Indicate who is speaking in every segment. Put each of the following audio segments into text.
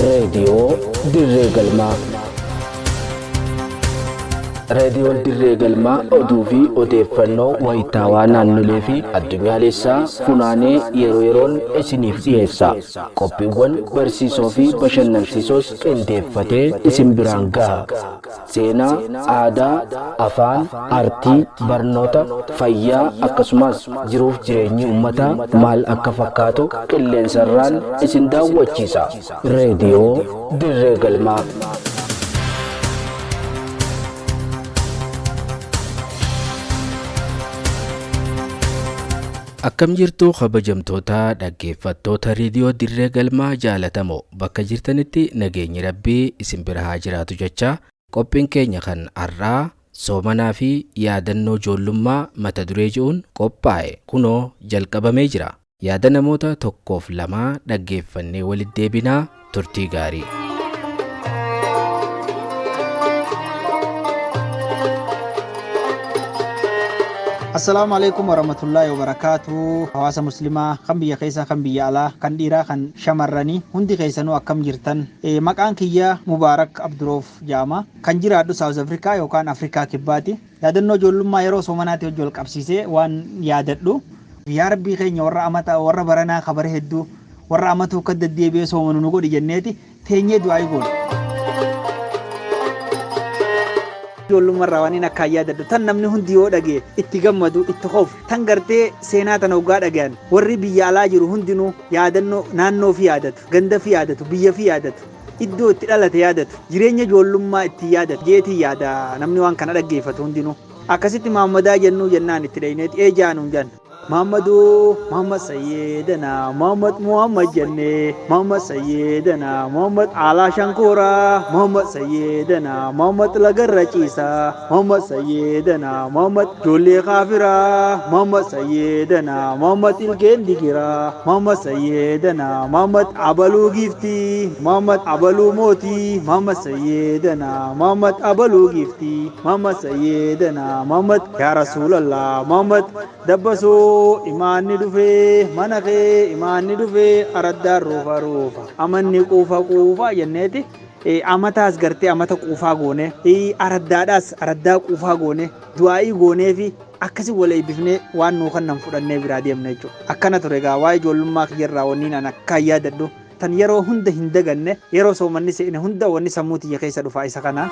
Speaker 1: Reediyoo Dirree Galmaa. Reediyoon Dirree Galmaa oduu fi odeeffannoo wayitaawaa naannolee fi addunyaalessaa funaanee yeroo yeroon isiniif dhiyeessa. Qophiiwwan barsiisoo fi bashannansiisoos qindeeffatee isin biraan gaha. Seenaa, aadaa, afaan, aartii, barnoota, fayyaa akkasumas jiruuf jireenyi uummataa maal akka fakkaatu qilleensarraan isin daawwachiisa. Reediyoo Dirree Galmaa.
Speaker 2: Akkam jirtu kabajamtoota dhaggeeffattoota reediyoo Dirree Galmaa jaalatamoo, bakka jirtanitti nageenyi Rabbii isin bira haa jiraatu jecha, qophiin keenya kan har'aa soomanaa fi yaadannoo ijoollummaa mata duree jedhuun qophaa'e kunoo jalqabamee jira. Yaada namoota tokkoof lamaa dhaggeeffannee walitti deebinaa, turtii gaarii.
Speaker 3: Assalaamu alaikum warahmatullaahi wabarakaatu. Hawaasa muslimaa kan biyya keessaa, kan biyya alaa, kan dhiiraa, kan shamarranii, hundi keessanuu akkam jirtan? Maqaan kiyya Mubaarak Abduroof jedhama. Kan jiraadhu South Africa yookaan Afrikaa Kibbaati. Yaadannoo ijoollummaa yeroo soomanaatti hojii wal qabsiisee waan yaadadhu. Yaa Rabbii keenya, warra amata warra baranaa kabare hedduu, warra amatu akka deddeebi'ee soomanu nu godhi jenneeti teenyee du'aa goona. Ijoollummaa waan inni akkaan yaadadhu, tan namni hundi yoo dhagee itti gammadu, itti hofu, tan gartee seenaa tana hoggaa dhagayan warri biyya alaa jiru hundinuu yaadannoo naannoo fi yaadatu, ganda fi yaadatu, biyya fi yaadatu, iddoo itti dhalate yaadatu, jireenya ijoollummaa itti yaadatu jeetii yaada. Namni waan kana dhaggeeffatu hundinuu akkasitti Mahammadaa jennuu jennaan itti dhayneeti ee jaanuun janna. Muhammaduu Muhammad Sayyidina Muhammad Muhammad jennee, Muhammad Sayyidina Muhammad Alaa Shankoraa, Muhammad Sayyidina Muhammad Lagarra Ciisaa, Muhammad Sayyidina Muhammad Ijoollee Kaafiraa, Muhammad Sayyidina Muhammad Ilkeen Digiraa, Muhammad Sayyidina Muhammad Abaluu Giiftii, Muhammad Abaluu Mootii, Muhammad Sayyidina Muhammad Abaluu Giiftii, Muhammad Sayyidina Muhammad Yaa Rasuulallah Muhammad Dabbasoo imaanni dhufee mana kee, imaanni dhufee araddaan ruufa ruufa, amanni quufa quufa jenneeti. Amataas gartee amata quufaa goone, araddaadhaas araddaa quufaa goone, du'aa'ii goonee fi akkasi wal eebbifnee waan nuu kannan fudhannee biraa deemna jechuudha. Akkana ture egaa waa'ee ijoollummaa kiyyarraa wanni an akkaan yaadadhu, tan yeroo hunda hin daganne, yeroo soomanni seene hunda wanni sammuu tiyya keessa dhufa isa kana.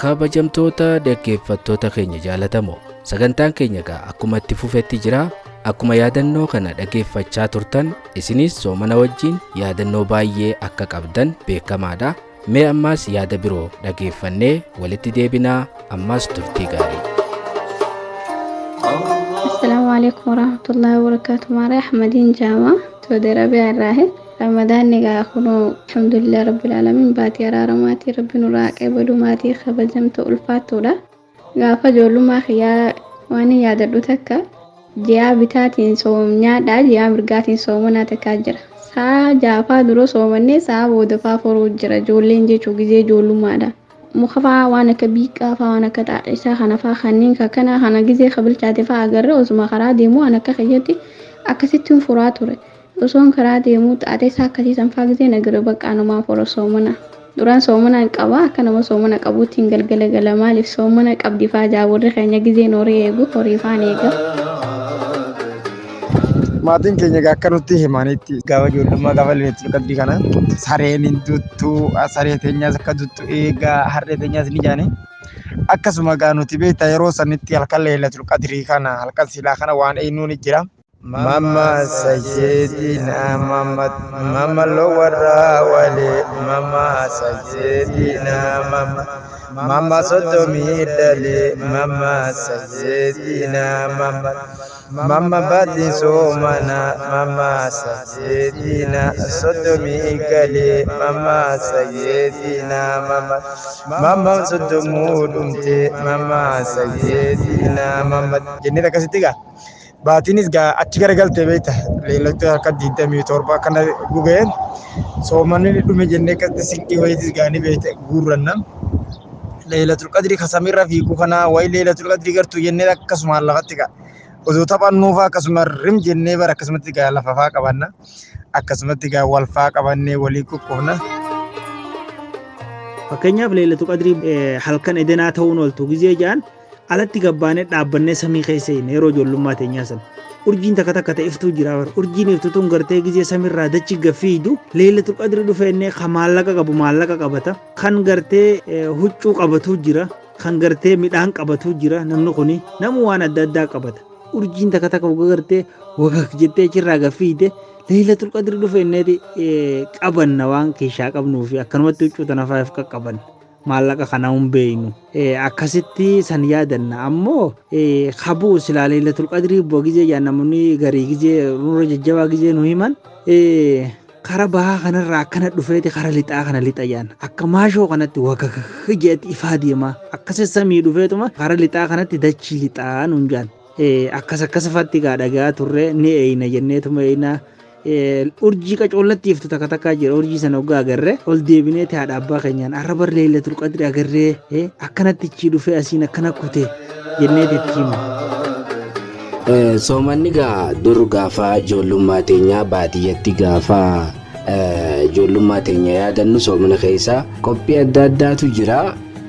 Speaker 2: Kabajamtoota dhaggeeffattoota keenya jaalatamoo, sagantaan keenya egaa akkuma itti fufetti jira. Akkuma yaadannoo kana dhaggeeffachaa turtan, isinis soomana wajjin yaadannoo baay'ee akka qabdan beekamaadha. Mee ammaas yaada biroo dhaggeeffannee walitti deebinaa, ammaas turtii gaarii.
Speaker 4: Assalaamu alaikum warahmatullahi wabarakatuh. Maara Ahmadiin Jaama, Saudi Arabiyaa irraahe. Ramadaanni egaa kunoo alhamdulillah rabbil alamin, baatii araaramaatii rabbi nurraa qeebalu, maatii kabajamtu ulfaattuudha. Gaafa ijoollummaa kiyyaa waan hin yaadadhu takka, ji'a bitaatiin soomnyaadha, ji'a mirgaatiin soomanaa takkaa jira. Sa'a jaafaa dura soomannee sa'a boodafaa foruu jira ijoolleen jechuu gizee ijoollummaadha. Muka fa'aa waan akka biiqqaa fa'aa, waan akka xaaxeessaa kana fa'aa, kanneen kana kana gizee kabilchaate fa'aa agarre, osuma karaa deemu waan akka kiyyatti akkasittiin furaa ture. Osoon karaa deemuu xaaxeessaa akkasii san fa'aa gizeen agarre, bakka anumaa fura soomana. Duraan soomana hin qaba, akka nama soomana qabuutti hin galgala gala, maaliif soomana qabdi fa'aa jaawarri keenya gizeen horii eegu, horii fa'aan eega.
Speaker 5: Maatiin keenya egaa akka nutti himanitti, gaafa ijoollummaa, gaafa Lailatul Qadrii kana sareen hin duttu, saree teenyaas akka duttu eegaa, harree teenyaas ni jaani. Akkasuma egaa nuti beektaa yeroo sanitti halkan Lailatul Qadrii kana, halkan silaa kana waan eenyuun ni jira. Mama Sayyidina Muhammad, Mama warra wale, Mama Sayyidina Muhammad, Mama 30 dale, Mama Sayyidina Muhammad, Mama baatiin soomana, Mama Sayyidina 30 gale, Mama Sayyidina Muhammad, Mama 30 dhumte, Mama Sayyidina Muhammad jennee akkasitti gaa. Baatiinis gaa achi garagaltee beekta, leellattuu harka 27 akkana gugeen soomanni dhume jennee akkasitti sinqii wayiitis gaa ni beekta guurranna. Leelatul Qadri ka samiirra fiigu kana wayi Leelatul Qadri gartuu jennee akkasumaan lafatti gaa. Osoo taphannuufaa akkasuma rim jennee bara akkasumatti gaa lafa faa qabanna. Akkasumatti gaa wal faa qabannee walii kukkuufna.
Speaker 3: Fakkeenyaaf Leelatu Qadrii halkan edenaa ta'uun ooltu gizee ja'an alatti gabbaanee dhaabbannee samii keessa hin yeroo ijoollummaa teenyaa sana. Urjiin takka takka ta'e iftuu jira bara. Urjiin iftu tun gartee gizee samiirraa dachi gaffiidu Leelatu Qadrii dhufe innee kan maallaqa qabu maallaqa qabata. Kan gartee huccuu qabatu jira. Kan gartee midhaan qabatu jira namni kuni namu waan adda addaa qabata. Urjiin takka takka wagga gartee wagag jettee achirraa gaffiide Leelatul Qadri dhufe inneeti qabanna waan keessaa qabnuu fi akkanumatti huccuu tana faayif qaqqabanna. Maallaqa kana hin beeynu. Akkasitti san yaadanna. Ammoo habuu silaa Leelatul Qadrii bu'a gizee jaan namoonni garii gizee nurra jajjabaa gizee nu himan. Kara bahaa kanarraa akkana dhufeeti kara lixaa kana lixa jaan. Akka maashoo kanatti wagagag jeetti ifaa deemaa. Akkasi samii dhufeetuma kara lixaa kanatti dachii lixaa nuun jaan. Akkas akkasifatti gaa dhagaa turre ni eeyna jenneetuma eeyna. Urjii qacoollatti iftu takka takkaa jira urjii sana hoggaa agarree ol deebineeti haadha abbaa keenyaan arra bar Leeylatul Qadri agarree akkanatti ichii dhufee asiin akkana kute jenneeti itti himna.
Speaker 1: Soomanni gaa dur gaafa ijoollummaa teenyaa baadiyyatti gaafa ijoollummaa teenya yaadannu soomana keessa qophii adda addaatu jira.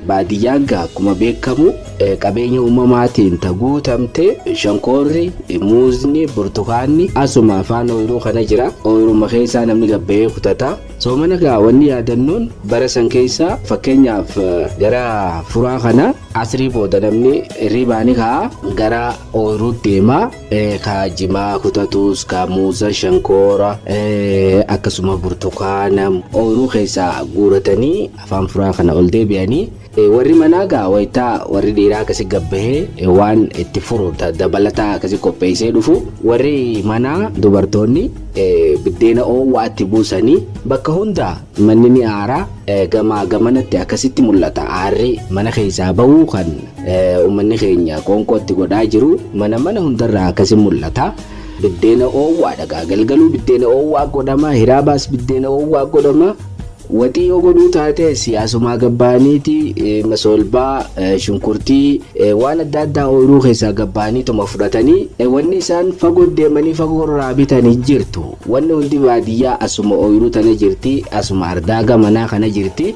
Speaker 1: Baadiyyaan gaa akkuma beekamu qabeenya uumamaatiin ta guutamte shankoorri, muuzni, burtukaanni asuma afaan ooyiruu kana jira. Ooyiruma keessaa namni gabbahee kutata. Soomana gaa wanni yaadannuun bara san keessa fakkeenyaaf gara furaa kana asrii booda namni hirribaa ni ka'a gara ooyiruu deema. Ka jimaa kutatus, ka muuza, shankoora akkasuma burtukaana ooyiruu keessaa guuratanii afaan furaa kana ol deebi'anii warri manaa gaa wayitaa warri dhiiraa akkasi gabbahee waan itti furu dabalataa akkasi qopheessee dhufu warri manaa dubartoonni biddeena oowwaatti buusanii bakka hundaa manni ni aara gamaa gamanatti akkasitti mul'ata aarri mana keessaa bahuu kan uummanni keenya qoonqootti godhaa jiru mana mana hundarraa akkasi mul'ata. Biddeena oowwaadha gaa galgaluu biddeena oowwaa godhama hiraabaas biddeena oowwaa godhama. Waxii yoo godhuu taate siyaasumaa gabbaaniiti masoolbaa shunkurtii waan adda addaa ooyiruu keessaa gabbaanii tuma fudhatanii wanni isaan fagoo deemanii fagoo irraa bitanii jirtu. Wanni hundi baadiyyaa asuma ooyiruu tana jirti asuma ardaa gamanaa kana jirti.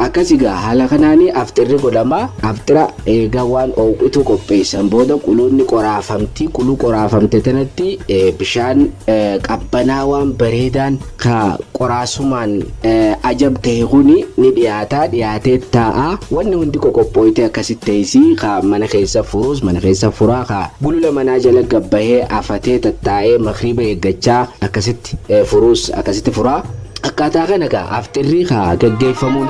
Speaker 1: Akkas egaa haala kanaan afxirri godhama. Afxira egaa waan oowwitu qopheessan booda quluun ni qoraafamti. Quluu qoraafamte tanatti bishaan qabbanaa waan bareedaan ka qoraasumaan ajab ta'e kuni ni dhiyaata. Dhiyaatee taa'a. Wanni hundi qoqophooyte akkasitti teessi. Ka mana keessa furuus mana keessa furaa. Ka gulula manaa jala gabbahee afatee tattaa'ee makriiba eeggachaa akkasitti furuus akkasitti furaa. Akkaataa kana gaa afxirri kaa gaggeeffamuun.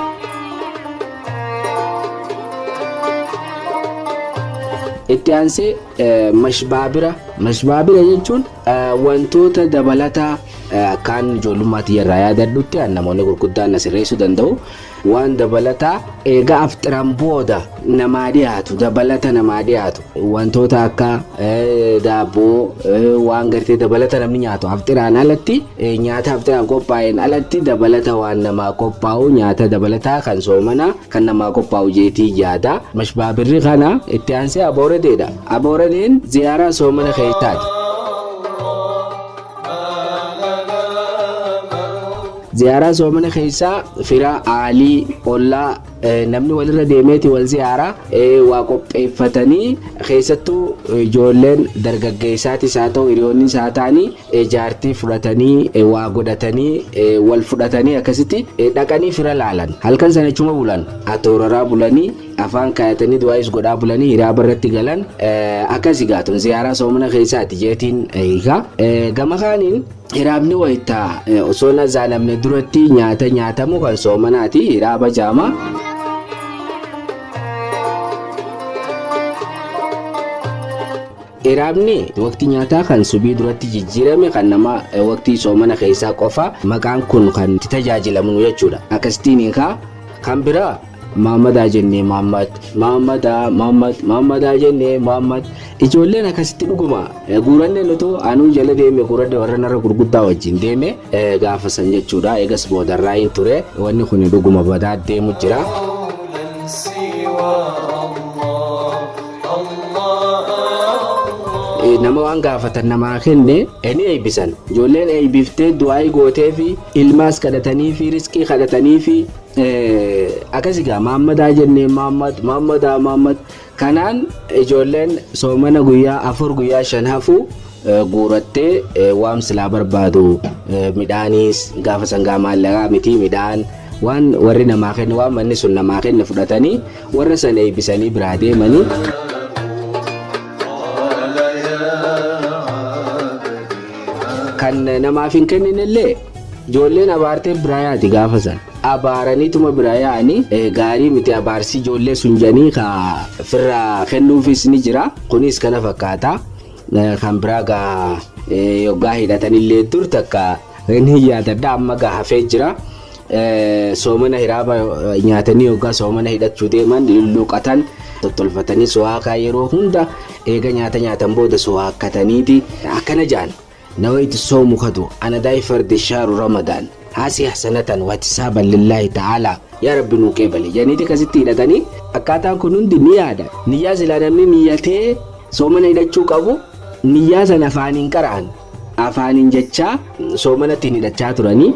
Speaker 1: Itti aansee mashbaabira. Mashbaabira jechuun wantoota dabalataa akkaan ijoollummaa tiyyarraa yaadadhutti namoonni gurguddaan na sirreessuu danda'u. Waan dabalataa eega afxiran booda namaa dhiyaatu dabalata namaa dhiyaatu wantoota akka daabboo waan gartee dabalata namni nyaatu afxiraan alatti nyaata afxiraan qophaa'een alatti dabalata waan namaa qophaa'u nyaata dabalataa kan soomanaa kan namaa qophaa'u jeetii yaada. Mashbaabirri kana itti aansee abooradeedha. Abooradeen ziyaaraa soomana keessaati. Ziyaaraa soomana keessaa fira aalii ollaa namni walirra deemeeti wal ziyaaraa waa qopheeffatanii keessattuu ijoolleen dargaggeessaatis haa ta'u hiriyoonnis haa ta'anii jaartii fudhatanii waa godhatanii wal fudhatanii akkasitti dhaqanii fira laalan halkan sana achuma bulan atooraraa bulanii afaan kaayatanii du'aayis godhaa bulanii hiraaba irratti galan akkas gaatun ziyaaraa soomana keessaati jeetiin hiika gama kaaniin hiraabni wayitaa osoo na zaalamne duratti nyaata nyaatamu kan soomanaati hiraaba jaama. Hiraabni waqtii nyaataa kan subii duratti jijjiirame kan nama waqtii soomana keessaa qofa maqaan kun kan itti tajaajilamnu jechuudha. Akkasittiin hiikaa kan biraa Maammadaa jennee Maammad, Maammadaa, Maammad, Maammadaa jennee Maammad. Ijoolleen akkasitti dhuguma guuranne nutu anuu jala deeme guuranne warra narra gurguddaa wajjin deeme gaafa san jechuudha. Eegas boodarraa hin ture wanni kun dhuguma badaa deemu jira.
Speaker 2: Nama waan gaafatan namaa kenne ni eebbisan. Ijoolleen eebbiftee du'aayii gootee fi ilmaas kadhatanii fi riskii kadhatanii fi akkas egaa Maammadaa jennee Maammad Maammadaa Maammad kanaan ijoolleen soomana guyyaa 4 guyyaa 5 hafu guurattee waan silaa barbaadu midhaaniis gaafa sangaa maallaqaa miti midhaan waan warri namaa kenne waan manni sun namaa kenne fudhatanii warra sana eebbisanii biraa deemanii. Kan namaaf hin kenninellee ijoolleen abaartee biraa yaati gaafa san. Abaaraniituma biraa yaa'anii gaarii miti abaarsi ijoollee sun jedhanii ka firraa kennuufis ni jira. Kunis kana fakkaata. Kan biraa gaa yoggaa hidhatanillee dur takka ni yaadadha amma gaa hafee jira. Soomana hiraaba nyaatanii yoggaa soomana hidhachuu deeman lulluuqatan tottolfatanii suwaakaa yeroo hunda eega nyaata nyaatan booda suwaakkataniiti akkana jaan. Nawaytu soomu kadu ana daay fardi shaaru ramadaan haasii hasanatan watisaaban lillaahi ta'aalaa yaa rabbi nuu qeebale jedhaniiti akkasitti hidhatanii akkaataan kun hundi ni yaada. Niyyaa silaa namni niyyatee soomana hidhachuu qabu niyyaa sana afaaniin qara'an afaaniin jechaa soomana ittiin hidhachaa turanii.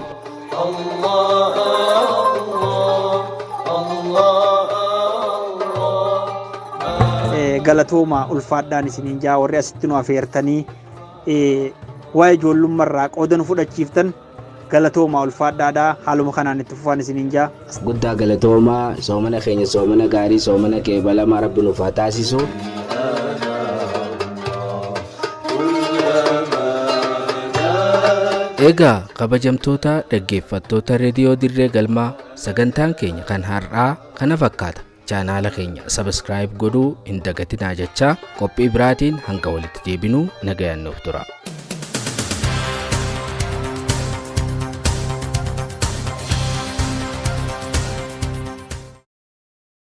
Speaker 3: Galatooma ulfaadhaan isiniin jaa warri asitti nu afeertanii waa'ee ijoollummarraa qooda nu fudhachiiftan galatooma ulfaadhaadha haaluma kanaan itti fufaan isiniin jaa.
Speaker 2: Guddaa galatoomaa soomana keenya soomana gaarii soomana qeebalamaa rabbi nuuf haa taasisu.
Speaker 1: Egaa kabajamtoota dhaggeeffattoota reediyoo Dirree Galmaa sagantaan keenya kan har'aa kana fakkaata. Chaanaala keenya sabiskiraayib godhuu hin dagatinaa jechaa qophii biraatiin hanga walitti deebinuu nagayaan nuuf tura.